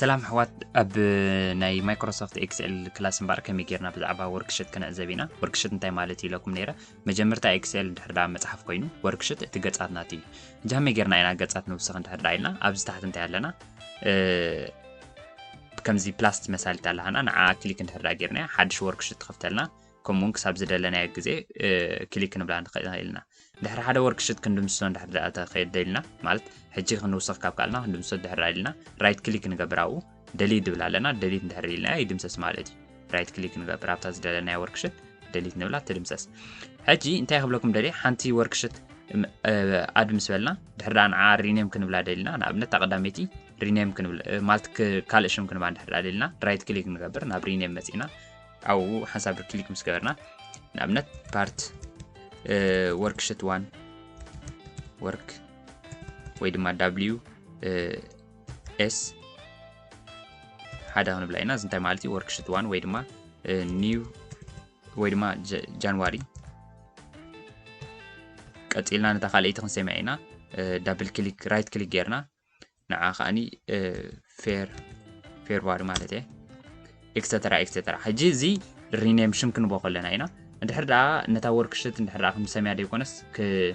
ሰላም ኣሕዋት፣ ኣብ ናይ ማይክሮሶፍት ኤክስኤል ክላስ እምበኣር ከመይ ጌርና ብዛዕባ ወርክሽት ክንዕዘብ ኢና። ወርክሽት እንታይ ማለት እዩ ኢለኩም ነይረ። መጀመርታ ኤክስኤል እንድሕር ደኣ መጽሓፍ ኮይኑ፣ ወርክሽት እቲ ገጻት ናቱ እዩ። ሕጂ ከመይ ጌርና ኢና ገጻት ንውስኽ እንድሕር ደኣ ኢልና፣ ኣብዚ ታሕቲ እንታይ ኣለና? እ፣ ከምዚ ፕላስ መሳሊት ኣለሃና፣ ንዓ ክሊክ እንድሕር ደኣ ጌርናያ፣ ሓድሽ ወርክሽት ትኸፍተልና። ከምኡ እውን ክሳብ ዝደለናዮ ግዜ፣ እ፣ ክሊክ ክንብላ ንኽእል ኢና። ድሕሪ ሓደ ወርክሽት ክንድምስሶ እንድሕር ደኣ ተኸየድ ደሊና፣ ማለት ሕጂ ክንውስኽ ካብ ካልና ክንድምስሶ እንድሕር ደኣ ኢልና፣ ራይት ክሊክ ንገብር ኣብኡ፣ ደሊት ድብል ኣለና፣ ደሊት እንድሕር ኢልና ይድምሰስ ማለት እዩ። ራይት ክሊክ ንገብር ኣብታ ዝደለናዮ ወርክሽት፣ ደሊት ንብላ ትድምሰስ። ሕጂ እንታይ ክብለኩም ደልየ፣ ሓንቲ ወርክሽት፣ እም፣ እ፣ ኣድ ምስ በልና፣ ድሕሪ ደኣ ንዓ ሪኔም ክንብላ ደሊና፣ ንኣብነት እታ ቀዳመይቲ ሪኔም ክንብል፣ እ፣ ማለት ክ-፣ ካልእ ሽም ክንባ እንድሕር ደኣ ደሊና፣ ራይት ክሊክ ንገብር፣ ናብ ሪኔም መጺእና፣ ኣብኡ ሓንሳብ ክሊክ ምስ ገበርና፣ ንኣብነት ፓርት፣ እ፣ ወርክሽት ዋን ወርክ ወይ ድማ ዳብሊው፣ እ፣ ኤስ ሓደ ክንብላ ኢና። እዚ እንታይ ማለት እዩ? ወርክሽት ዋን ወይ ድማ፣ እ፣ ኒው ወይ ድማ ጀ-፣ ጃንዋሪ። ቀጺልና ነታ ካልኣይቲ ክንሰምያ ኢና። እ፣ ዳብል ክሊክ፣ ራይት ክሊክ ጌርና ንዓ ከኣኒ፣ እ፣ ፌር፣ ፌብሩዋሪ ማለት እየ። ኤክሰተራ፣ ኤክሰተራ። ሕጂ እዚ ሪኔም ሽም ክንቦ ከለና ኢና። እንድሕር ደኣ ነታ ወርክሽት እንድሕር ደኣ ክንሰምያ ደይኮነስ ክ-፣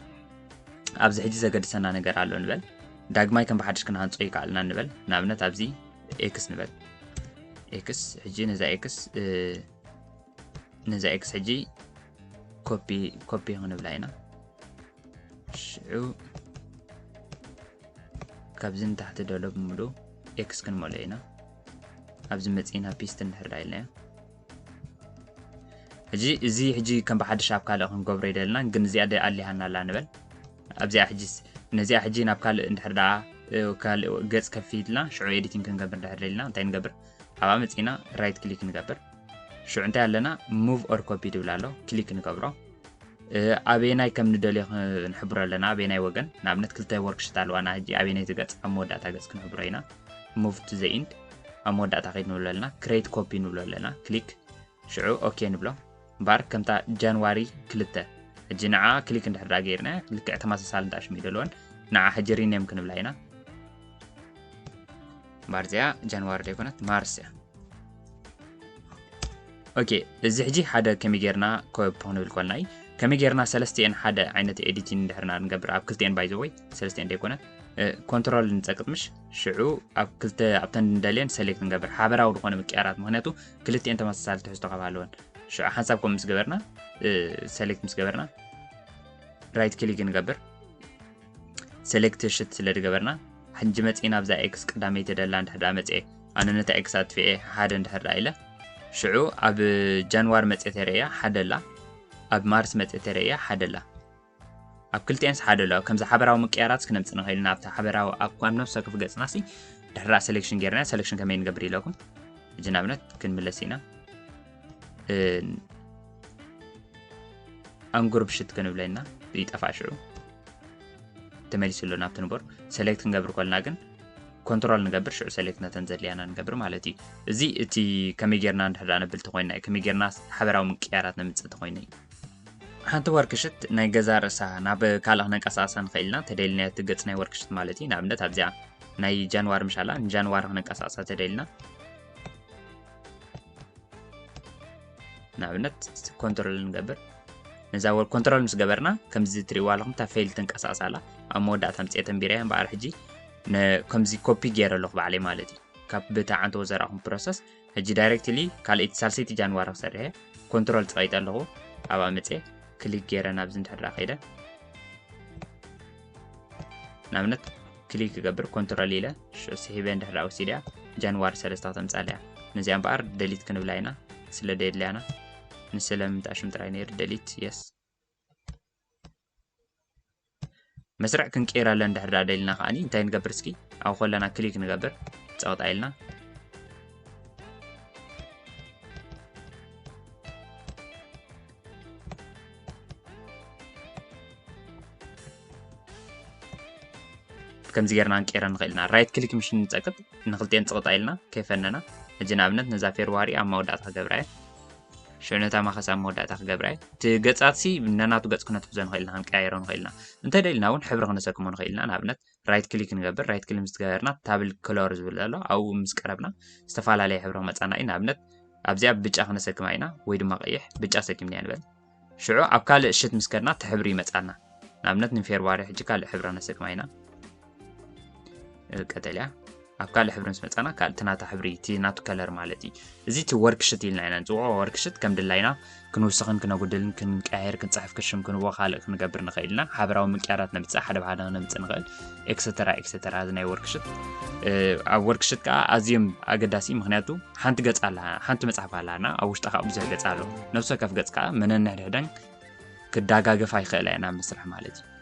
ኣብዚ ሕጂ ዘገድሰና ነገር ኣሎ ንበል። ዳግማይ ከም ብሓድሽ ክንሃንጾ ይከኣልና ንበል። ንኣብነት ኣብዚ ኤክስ ንበል። ኤክስ፣ ሕጂ ነዛ ኤክስ፣ እ፣ ነዛ ኤክስ ሕጂ ኮፒ፣ ኮፒ ክንብላ ኢና። ሽዑ ካብዚ ንታሕቲ ደሎ ብምሉ ኤክስ ክንመልኦ ኢና። ኣብዚ መጺእና ፒስት እንድሕር ደኣ ኢልናዮ። ሕጂ እዚ ሕጂ ከም ብሓድሽ ኣብ ካልእ ክንገብሮ ይደልና፣ ግን እዚኣ ደ-፣ ኣሊሃና ኣላ ንበል። ኣብዚኣ ሕጂስ፣ ነዚኣ ሕጂ ናብ ካልእ እንድሕር ደኣ፣ እ፣ ካልእ ገጽ ከፊትና፣ ሽዑ ኤዲቲንግ ክንገብር እንድሕር ደሊና፣ እንታይ ንገብር? ኣብኣ መጺእና ራይት ክሊክ ንገብር። ሽዑ እንታይ ኣለና? ሙቭ ኦር ኮፒ ድብል ኣሎ። ክሊክ ንገብሮ። እ፣ ኣበየናይ ከም ንደልዮ ክንሕብሮ ኣለና፣ ኣበየናይ ወገን። ንኣብነት ክልተ ወርክሽት ኣለዋና ሕጂ፣ ኣበየናይቲ ገጽ? ኣብ መወዳእታ ገጽ ክንሕብሮ ኢና። ሙቭ ቱ ዘ ኢንድ፣ ኣብ መወዳእታ ከይድ ንብሎ ኣለና። ክሬት ኮፒ ንብሎ ኣለና። ክሊክ፣ ሽዑ ኦኬ ንብሎ። እምበኣር ከምታ ጃንዋሪ ክልተ፣ ሕጂ ንዓ ክሊክ እንድሕር ደኣ ገይርና፣ ልክዕ ተመሳሳሊ እንዳ ሽም ይደልወን፣ ንዓ ሕጂ ሪኔም ክንብላ ኢና። እምበኣር እዚኣ ጃንዋሪ ደይኮነት፣ ማርስ እያ። ኦኬ፣ እዚ ሕጂ ሓደ ከመይ ጌርና ኮፒ ክንብል ኮልና እዩ። ከመይ ጌርና ሰለስቲኤን ሓደ ዓይነት ኤዲቲንግ እንድሕርና ንገብር፣ ኣብ ክልቲኤን ባይ ዘ ወይ፣ ሰለስቲኤን ደይኮነ፣ እ፣ ኮንትሮል ንጸቅጥ ምሽ፣ ሽዑ ኣብ ክልተ፣ ኣብተን እንደልየን ሰሌክት ንገብር፣ ሓበራዊ ዝኾነ ምቅያራት፣ ምኽንያቱ ክልቲኤን ተመሳሳሊ ትሕዝቶ ካብ ኣለወን። ሽዑ ሓንሳብ ከምኡ ምስ ገበርና፣ እ፣ ሰሌክት ምስ ገበርና፣ ራይት ክሊክ ንገብር። ሰሌክት ሽት ስለ ዝገበርና፣ ሕጂ መጺእና ኣብዛ ኤክስ ቀዳመይቲ ደላ እንድሕር ደኣ መጽኤ፣ ኣነ ነታ ኤክስ ኣጥፊኤ ሓደ እንድሕር ደኣ ኢለ፣ ሽዑ ኣብ ጃንዋሪ መጽኤ ተርእያ ሓደ ኣላ፣ ኣብ ማርስ መጽኤ ተርእያ ሓደ ኣላ። ኣብ ክልቲኤንስ ሓደ ኣሎ። ከምዚ ሓበራዊ ምቅያራት ክነምጽእ ንኽእል ኢና። ኣብቲ ሓበራዊ ኣብ፣ ኣብ ነፍሲ ወከፍ ገጽና ሲ ድሕር ደኣ ሰሌክሽን ጌርና፣ ሰሌክሽን ከመይ ንገብር ኢለኩም። ሕጂ ንኣብነት ክንምለስ ኢና። እ፣ ኣንጉርብ ሽት ክንብለና ይጠፍኣ ሽዑ። ተመሊሱ ኣሎ ናብቲ ንቦር። ሰሌክት ክንገብር ኮልና ግን ኮንትሮል ንገብር፣ ሽዑ ሰሌክት ነተን ዘድልያና ንገብር ማለት እዩ። እዚ እቲ ከመይ ጌርና እንድሕር ደኣ ነብል ተኾይንና እዩ፣ ከመይ ጌርና ሓበራዊ ምቅያራት ነምጽእ ተኾይንና እዩ። ሓንቲ ወርክሽት ናይ ገዛ ርእሳ ናብ ካልእ ክነንቀሳቕሳ ንኽእል ኢና፣ ተደሊና እቲ ገጽ ናይ ወርክሽት ማለት እዩ። ንኣብነት ኣብዚኣ ናይ ጃንዋሪ ምሻላ፣ ንጃንዋሪ ክነንቀሳቕሳ ተደሊና፣ ንኣብነት ኮንትሮል ንገብር። ነዛ ወር-፣ ኮንትሮል ምስ ገበርና፣ ከምዚ ትርእይዋ ኣለኹም፣ እታ ፌይል ትንቀሳቐስ ኣላ። ኣብ መወዳእታ ኣምጽኤ ተንቢረያ እምበኣር፣ ሕጂ ነ-፣ ከምዚ ኮፒ ገይረ ኣለኹ ባዕለይ ማለት እዩ። ካብ ብታ ዓንተቦ ዘርኣኹም ፕሮሰስ፣ ሕጂ ዳይሬክትሊ ካልኣይቲ ሳልሰይቲ ጃንዋሪ ክሰርሕ እየ። ኮንትሮል ጸቒጠ ኣለኹ። ኣብኣ መጽኤ ክሊክ ገይረ ናብዚ እንድሕር ደኣ ከይደ፣ ንኣብነት ክሊክ ክገብር ኮንትሮል ኢለ ሽዑ ስሒበ እንድሕር ደኣ ወሲደያ ጃንዋሪ ሰለስተ ከተምጻለያ። ነዚኣ እምበኣር ደሊት ክንብላ ኢና ስለ ደየድልያና። ንስለ ምምጣ ሽም ጥራይ ነይሩ ደሊት፣ የስ። መስርዕ ክንቀይረለን እንድሕር ደኣ ደሊና ከኣኒ እንታይ ንገብር እስኪ? ኣብኡ ከለና ክሊክ ንገብር፣ ጸቕጣ ኢልና። ከምዚ ጌርና ክንቀይረን ንኽእል ኢና። ራይት ክሊክ ምሽ ንጸቅጥ፣ ንኽልቲኤን ጽቕጣ ኢልና ከይፈነና። ሕጂ ንኣብነት ነዛ ፌብሩዋሪ ኣብ መወዳእታ ክገብራ እየ። ሽዑ ነታ ማኸስ ኣብ መወዳእታ ክገብራ እየ። እቲ ገጻትሲ ነናቱ ገጽ ክነትሕዞ ንኽእል ኢና፣ ክንቀያየሮ ንኽእል ኢና። እንተደሊና እውን ሕብሪ ክነሰክሞ ንኽእል ኢና። ንኣብነት right click ንገብር። Right click ምስ ገበርና table color ዝብል ዘሎ ኣብኡ ምስ ቀረብና ዝተፈላለየ ሕብሪ ክመጻና እዩ። ንኣብነት ኣብዚኣ ብጫ ክነሰክማ ኢና ወይ ድማ ቀይሕ። ብጫ ሰኪምና ንበል። ሽዑ ኣብ ካልእ ሽት ምስ ከድና እቲ ሕብሪ ይመጻና። ንኣብነት ንፌብሩዋሪ ሕጂ ካልእ ሕብሪ ክነሰክማ ኢና። ቀጠልያ ኣብ ካልእ ሕብሪ ምስ መጻና ካልእ ናታ ሕብሪ እቲ ናቱ color ማለት እዩ። እዚ እቲ worksheet ኢልና ኢና ንጽውዖ። Worksheet ከም ድላይና ክንውስኽን ክነጉድልን ክንቀያየር ክንጽሕፍ ክሽም ክንቦ ካልእ ክንገብር ንኽእል ኢና። ሓበራዊ ምቅያራት ነምጽእ ሓደ ብሓደ ክነምጽእ ንኽእል etc etc። እዚ ናይ worksheet ኣብ worksheet ከዓ ኣዝዮም ኣገዳሲ እዩ። ምክንያቱ ሓንቲ ገጽ ኣላ፣ ሓንቲ መጽሓፍ ኣላና ኣብ ውሽጣ ከዓ ብዙሕ ገጽ ኣሎ። ነብሲ ወከፍ ገጽ ከዓ መነንሕድሕደን ክዳጋገፋ ይኽእል እያ ናብ ምስራሕ ማለት እዩ።